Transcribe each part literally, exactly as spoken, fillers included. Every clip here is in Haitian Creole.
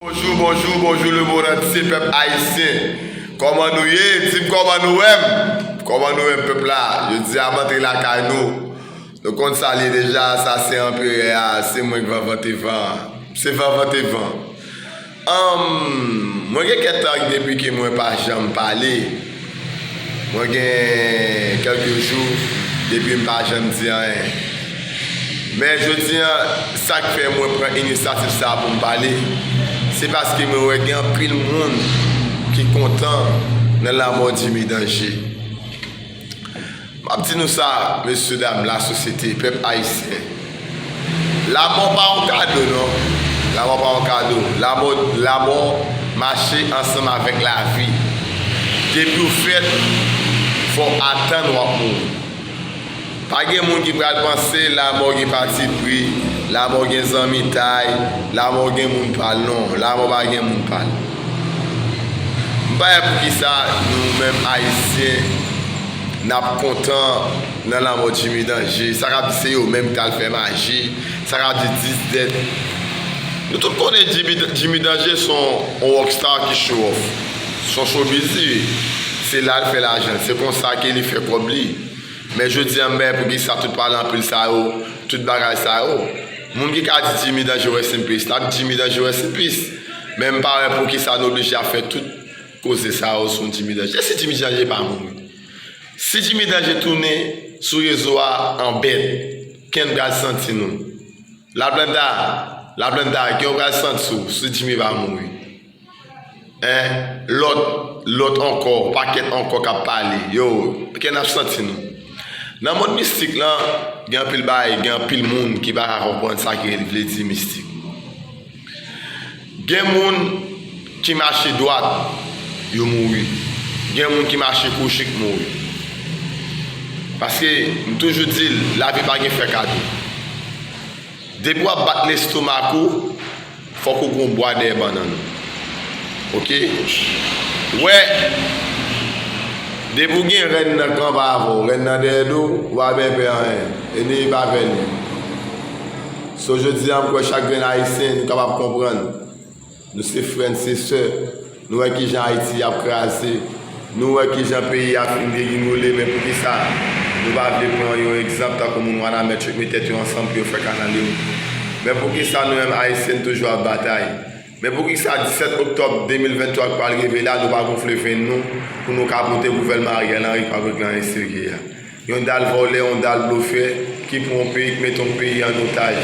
Bonjou, bonjou, bonjou lemonn antye, pèp ayisyen. Kòman nou ye? Di m kòman nou wè m? Kòman nou wè m, pèp la? Jodi a m antre lakay nou. Nou konn sa l ye deja, sa se anperè a, se mwen k vanvante van. Se vanvante van. Anm, mwen gen kèk tan depi ke mwen pa janm pale. Mwen gen kèlke jou depi m pa janm di anyen. Men jodi a, sa k fè mwen pran inisyativ sa a pou m pale, se paske mwen wè gen anpil moun ki kontan nan lanmò Jimmy Danger. M ap di nou sa, mesye dam, lasosyete, pèp ayisyen. Lanmò pa yon kado, non. Lanmò pa yon kado. Lanmò, lanmò mache ansanm avèk lavi. Depi w fèt, fò w atann w ap mouri. Pa gen moun ki pral panse lanmò gen patipri, lanmò gen zanmitay, lanmò gen moun pa l, non. Lanmò pa gen moun pa l. M pa wè poukisa nou menm ayisyen n ap kontan nan lanmò Jimmy Danger. Sa k ap di se yo menm ki t al fè maji. Sa k ap di dis dèt. Nou tout konnen Jimmy, Jimmy Danger se yon, yon rockstar ki show off. Se yon showbiz li ye. Se la l fè lajan. Se konsa ke li fè kòb li. Men jodi a m pa wè poukisa tout pale anpil sa yo, tout bagay sa yo. Moun ki ka di Jimmy Danger rest in peace, l ap di Jimmy Danger rest in peace. Men m pa wè poukisa nou oblije ap fè tout koze sa yo sou Jimmy Danger. Si Jimmy Danger pa mouri, si Jimmy Danger tounen sou rezo a an bèt, kè n pral santi nou? Laplanta, Laplanta, kè w pral santi w si Jimmy pa mouri? Hein? Lòt, lòt ankò, pakèt ankò k ap pale. Yo, kè n ap santi nou? Nan mond mistik lan, gen anpil bagay, gen anpil moun ki pa ka konprann sa ki vle di mistik. Gen moun ki mache dwat, yo mouri. Gen moun ki mache kwochi k mouri. Paske, m toujou di l, lavi pa gen fè kado. Depi w ap bat lestomak ou, fòk ou gen yon bwa dèyè bannann ou. Oke? Wè, depi w gen rèn nan kanpe avè w, rèn nan dèyè do w, ou pa byen pè anyen. Ènmi pa pè li. So, jodi a, m kwè chak grenn ayisyen, nou kapab konprann. Nou se frè, n se sè. Nou wè kijan Ayiti ap kraze. Nou wè kijan peyi a fin degingole, men poukisa nou pa vle pran yon egzanp tankou moun Wanament yo k met tèt yo ansanm pou yo fè kanal yo? Men poukisa nou menm Ayisyen n toujou ap batay? Men poukisa disèt oktòb de mil venntwa k pral rive la, nou pa gonfle venn nou pou nou ka pote gouvènman Ariel Henry k p ap regle anyen serye a? Yon dal vòlè, yon dal blofè ki pran yon peyi, k mete yon peyi an otaj.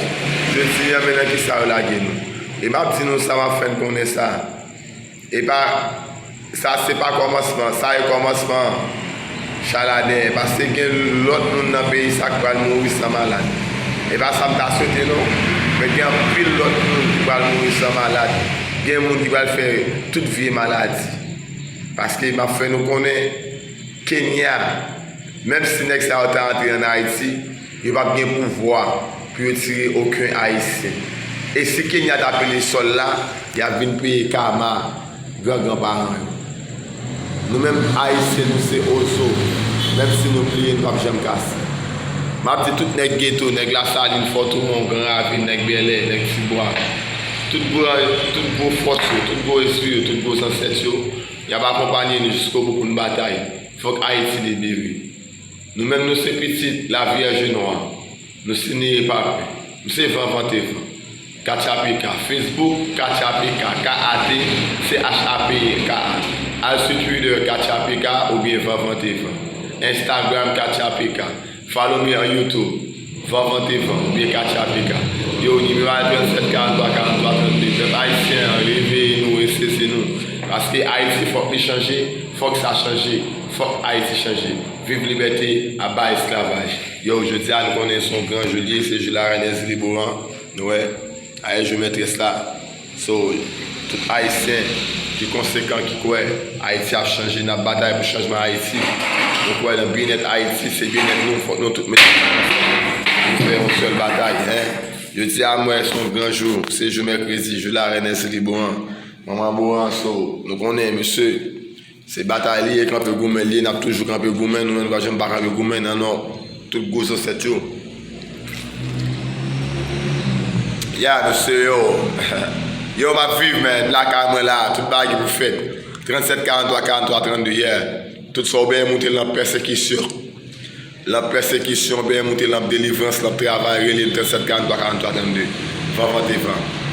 Jodi a, men nan kisa yo lage nou? E m ap di nou sa, m ap fè n konnen sa. E pa, sa se pa kòmansman, sa e kòmansman chala dèyè. Paske gen lòt moun nan peyi sa k pral mouri san malad. E pa sa m ta swete non, men gen anpil lòt moun ki pral mouri san malad. Gen moun ki pral fè tout vye maladi. Paske m ap fè nou konnen, Kenya, menm si nèg sa yo ta antre ann Ayiti, yo p ap gen pouvwa pou yo tire okenn Ayisyen. E si Kenya ta pile sòl la, y ap vin peye kama gran gran paran yo. Nou menm Ayisyen, nou se ozo. Menm si nou pliye, nou p ap janm kase. M ap di tout nèg geto, nèg Lasalin, Fò Toumon, Gran Ravin, nèg Bèlè, nèg Tibwa, tout gwo, tout gwo fòs yo, tout gwo espri yo, tout gwo zansèt yo, y ap akonpanye nou jiskobou pou n batay. Fòk Ayiti libere. Nou menm nou se pitit La Vierge Noire. Nou se Neye Pape. M se Van Vante Van. Katya P K. Facebook, Katya P K, K A T C H A P K A. Al sou Twitter, Katya P K oubyen Van Vante Van. Instagram, Katya P K. Follow me on YouTube. Van Vante Van oubyen Katya P K. Yo, nimewo a trannsèt karanntwa karanntwa trannde. Pèp ayisyen an, reveye nou, resezi nou. Paske Ayiti fòk li chanje, fòk sa chanje, fòk Ayiti chanje. Viv libète, aba esklavaj. Yo, jodi a nou konnen se yon gran jou li ye, se jou larèn Èzili Boran. Nou wè, ayè jou mètrès la. So, tout Ayisyen ki konsekan, ki kwè Ayiti ap chanje, n ap batay pou chanjman Ayiti. Nou kwè nan byennèt Ayiti, se byennèt nou, fòk nou tout mete tèt ansanm pou fè yon sèl batay, en. Jodi a, m wè se yon gran jou, se jou mèkredi, jou larèn Èzili Boran, manman Boran, so, nou konnen, mesye, se batay li ye, kanpe goumen li ye, n ap toujou kanpe goumen, nou menm nou pa janm pa kanpe goumen nan non tout gwo zansèt yo. Ya, mesye yo. Yo, m ap viv, men lakay mwen la, tout bagay ki pou fèt. Trannsèt karant twa karant twa trannde, yeah. Tout sa w benyen moute l nan pèsekisyon. L ap pèsekisyon, benyen moute l ap delivrans, l ap travay, rele m trannsèt karant twa karant twa trannde. Van, van, te van.